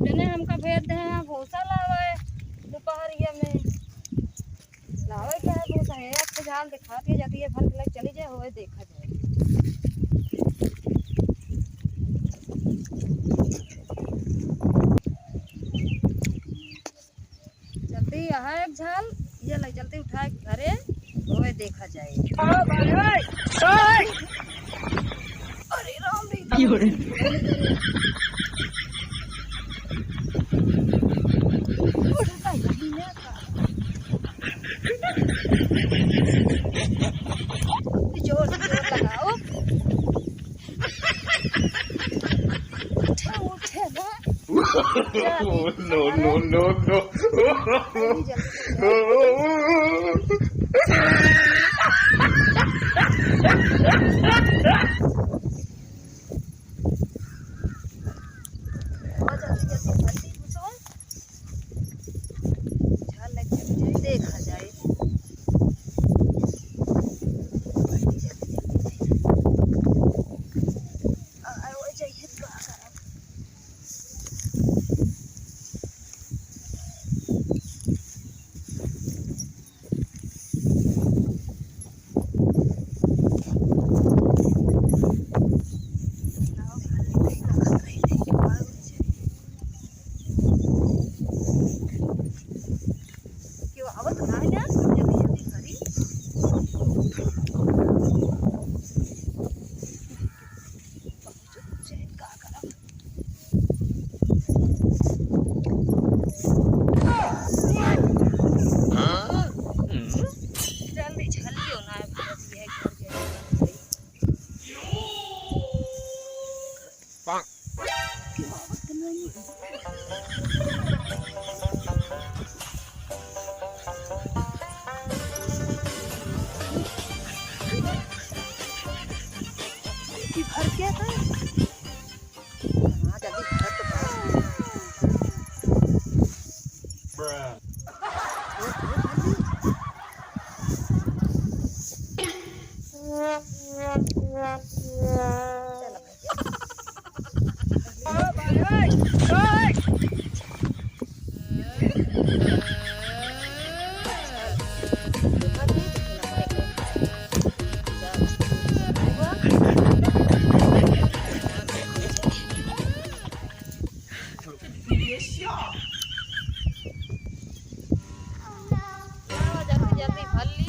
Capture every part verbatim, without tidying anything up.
कैप्टने हमका भेज दे हैं भूसा लावे दोपहरिया में। लावे क्या है भूसा? है, अब तो जाल दिखा के जाती है, भर के लग चली जाए, होए देखा जाए। जल्दी यहाँ एक झाल, ये ले जल्दी उठा के घरे, होए देखा जाए। अरे राम रे। जोर से जोर लगाओ। उठे, उठे ना। No, no, no, no। जल्दी, जल्दी, जल्दी। जल्दी, जल्दी, जल्दी घुसो। झाल लग जाए, देखा जाए। आ, आ, वो जाइए, का करब? केहू आवत ना है ना, जल्दी जल्दी करी। जल्दी झलियो ना, अब यह घर के भर के है। हाँ, जल्दी भर तो भर। जल्दी, जल्दी भर ली।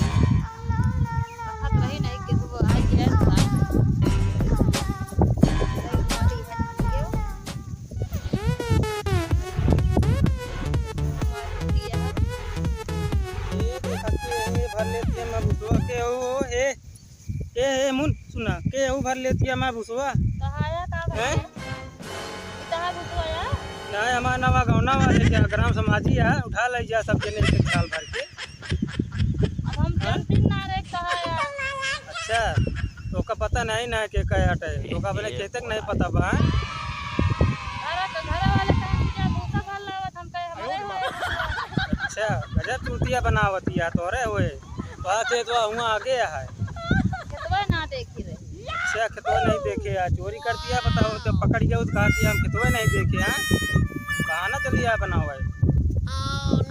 रखत रही नहीं कि वो आई है, तो आई। ए, देखा के, ए, भर लेती है, मैं बुझवा के हो, ए। के है मुन, सुना, के हऊ भर लेती है हमार भुसवा? कहाया का भर हैं? के? ई कहा भुसवा या? नहीं, हमार नवा गौना वाले क्या ग्राम समाजी है, उठा ले जा सब जने एक एक झाल भर के। अब हम हैं? जनती ना रे कहाया। अच्छा, तो ओका पता नहीं ना के कहे हटे, तो ओका अपने खेते के नहीं पता बा, हैं? अरे तो घर वाले कहे कि जा भूसा भर लावत, हम कहे हमारे होए। अच्छा, गजब चूतिया बनावतिया तोरे होए। बात है तो हुआ आगे है। खेतवा ना देखी रही। अच्छा, खेतवा नहीं देखे यार, चोरी कर दिया, बताओ, जब पकड़ गया तो कहा कि हम खेतवा नहीं देखे हैं, बहाना चलिया बनाओ भाई।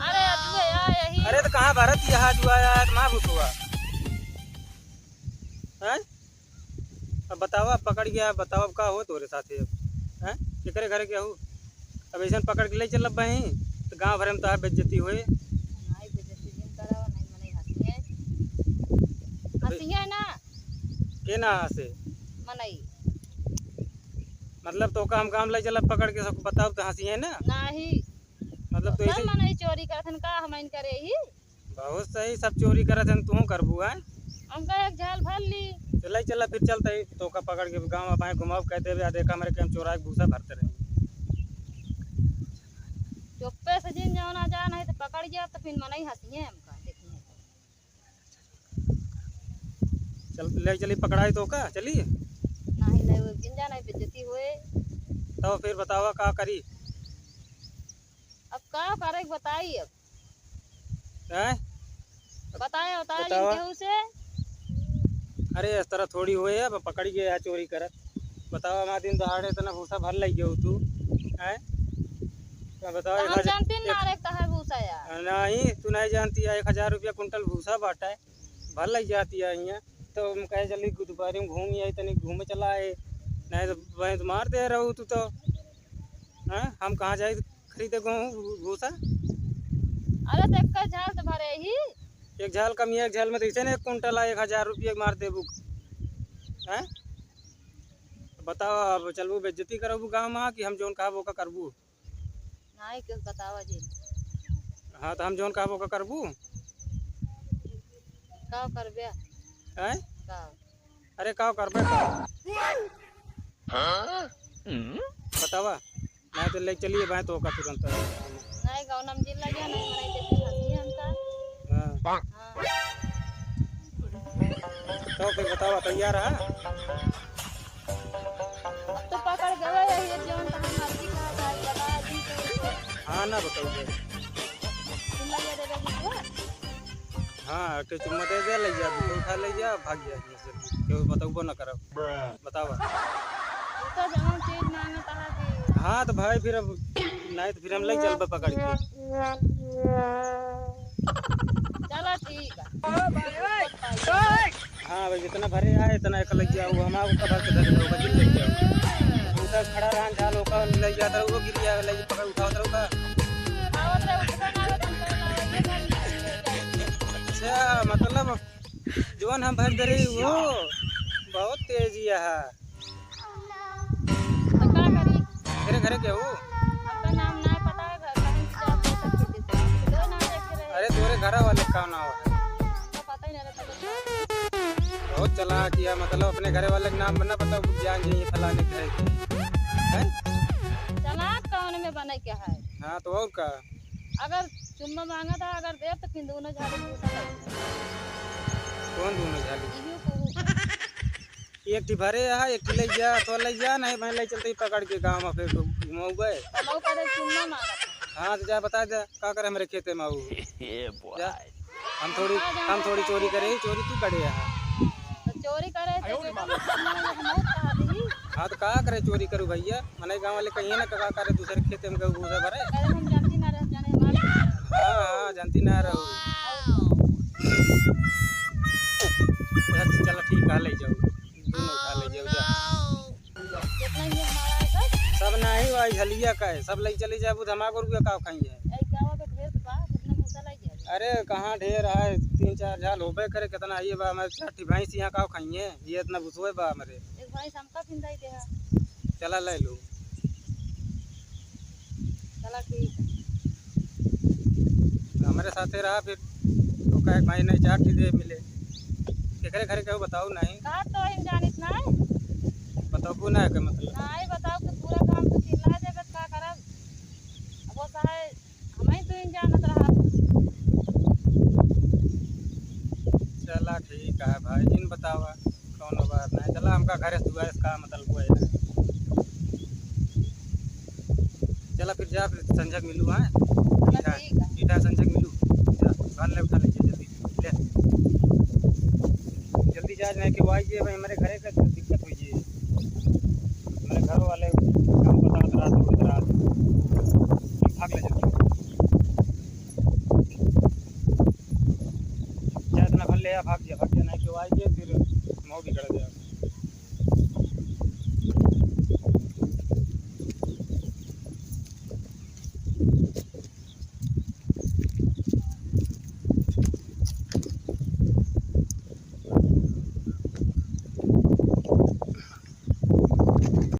अरे अजुए आ यही। अरे तो कहाँ भरत यहाँ जुआ यार, माँ भुसुआ। हैं? अब बतावा, अब पकड़ गया, अब बतावा, अब का हो तोरे साथे अब? हैं? केकरे घरे के हो? अब ऐसन पकड़ के ले चलब बही, तो गाँव भरे में तोहार बेइज्जती होए। नाहीं, बेइज्जती जिन करावा, नाहीं मनई हँसिहैं। अबे हँसिहैं ना? के ना हँसे? मनई। मतलब तोका हम गाँव ले चलब पकड़ के, सबको बताओ तो हँसिहैं ना? नाहीं। मतलब तो सब ऐसे मनई चोरी करत हन का, हमइन करे ही? बहुत सही, सब चोरी करत हन, तू करबू, हैं? हमका एक झाल भर ली। चला, चला, फिर चलते ही तोका पकड़ के गाँव में बाएं घुमाओ, कह देबे, "आ देखा, हमरे के हम चोरा के भूसा भरते रहे।" चुप्पे से जिन जाओ ना जा, नहीं तो पकड़ गया तो फिर मनई हँसिहैं हमका, देखिहैं तो। चल, ले चली पकड़ाई तोका, चली? नहीं, नहीं, वो जिन जा, नहीं बेइज्जती होए। तो फिर बतावा का करी? अब का करे के बताई अब? हैं? बताए, बताए बतावा। जिन केहू से। अरे, इस तरह थोड़ी होए, अब पकड़ गए है चोरी करत। बतावा, हमारे दिन दहाड़े इतना भूसा भर लग गयो तू, हैं? का बताओ, तो एक हम हजार, जानती ना एक रे कहाँ भूसा यार। नहीं, तू नहीं जानती है, एक हजार रुपया कुंटल भूसा बाटा है, भर लग जाती है यहाँ। तो हम कहे चली दोपहर में घूम आई, तनी घूमे चला आए, नहीं तो भैंस मार दे रहू तू तो। हाँ, हम कहाँ जाए खरीदे गेहूँ भूसा? अरे तो एक झाल तो भरे ही। एक झाल कम, एक झाल में तो इसे ने एक कुंटल आ, एक हजार रुपये मार देबू। हैं? बताओ, अब चलबू बेइज्जती करबू गाँव में कि हम जौन कहब ओका करबू? नहीं, कुछ बतावा जी। हाँ, तो हम जौन कहब ओका करबू? का करबे? हैं? का? अरे, का करबे का? हाँ? बतावा। नहीं तो ले चलिए भाई तो ओका तुरंत। नहीं, गौनम जी लगे, नहीं, नहीं, देखी हंसी हमका। हाँ। हाँ। तो फिर बतावा, तैयार है? अब तो पकड़ गए, ये जौन तहार मर्जी का भाई, बता दी तो। हाँ ना, बताइए। तुम लगे दे दे दीजिए। हाँ, के चुम्मा दे दे, ले जा, दूसरा उठा ले जा, भाग जा यहाँ से, केहू बतौबो ना करब। बतावा। तू तो जौन चीज मांगत है कि हाँ, तो भाई, फिर अब नहीं तो फिर हम ले चलबे पकड़ के। चलो, ठीक है। हाँ भाई, जितना भरे आए, इतना एक लग जाओ, हम आपको भर के धर लो, बस ले जाओ। उधर खड़ा रहा, झाल होकर ले जाता, वो गिर जाएगा, ले पकड़ उठाओ, उठाओ का। अच्छा, मतलब, जौन हम भर दे रही, वो बहुत तेजी है। तो का करी? तेरे घरे के हो? हमका नाम ना पता है, घर कहीं से आप ले सकते थे। दो नाम रखे रहे। अरे, तोरे घर वाले का नाम है? हमका पता ही नहीं रहता। बहुत चालाक है, मतलब, अपने घरे वाले का नाम ना पता, जान जाइए फलाने के है। हैं? चालाक कौन में बने के है? हाँ, तो और का? अगर चुम्मा मांगा था, अगर देब, तो फिर दोनों झाली दूसरा लग जाए। कौन दोनों झाली? इहो को। एक ठी भरे है, एक ठी ले जा, तो ले जा, नहीं भाई ले चलते ही पकड़ के गाँव में फिर घुमाऊबे। तो मऊ करे चुम्मा मांगा था। हाँ, तो जा बता दे, का करे हमरे खेते में आऊ? ए जा। भाई। हम थोड़ी, हम थोड़ी चोरी करे, चोरी तू करे है। तो चोरी करे, तो बेटा, हम मऊ कहा दी। हाँ, तो का करे चोरी करू भैया? मने गाँव वाले कहिए ना, का करे दूसरे खेते में गऊ भूसा भरे। अरे हम जानती ना रहे, जाने हमारे। हाँ, हाँ, जानती ना रहो। अच्छा, चलो ठीक है, ले जाओ। दोनों उठा ले जाओ, जा। कितना ये हमारा है सब? सब नहीं, वही हलिया का है, सब ले चले जाबू, धमाक और का खाई है। ऐ गाँव के ढेर तो बा, कितना भूसा ले जाए? अरे कहाँ ढेर है, तीन चार झाल होबे करे, कितना ये बा, हमारे चार ठी भैंस यहाँ का खाई है, ये इतना भूसोए बा हमारे। एक भैंस हमका फिंदाई दे है। चला ले लो। चला ठीक है। हमरे साथे रहा फिर, तो कहे भाई नहीं चार ठी दे मिले। केकरे घरे केहू बताऊ नहीं। का तो इन जानित नहीं। बताऊ ना के मतलब। नहीं बताऊ के पूरा काम तो चिल्ला देबे, का करब? अब वो चाहे हमही तो इन जानत रहा। चला ठीक है भाई, जिन बतावा। कौनो बात नहीं, चला हमका घरे से दुआरे से का मतलब कोई है। चला फिर जा, फिर संझक मिलू, हाँ? चला ठीक है। ठीक है, संझक मिलू। जा, बाल ले उठा लीजिए जल्दी, ले। जल्दी जा, नहीं कि वो आइए भाई हमारे घरे का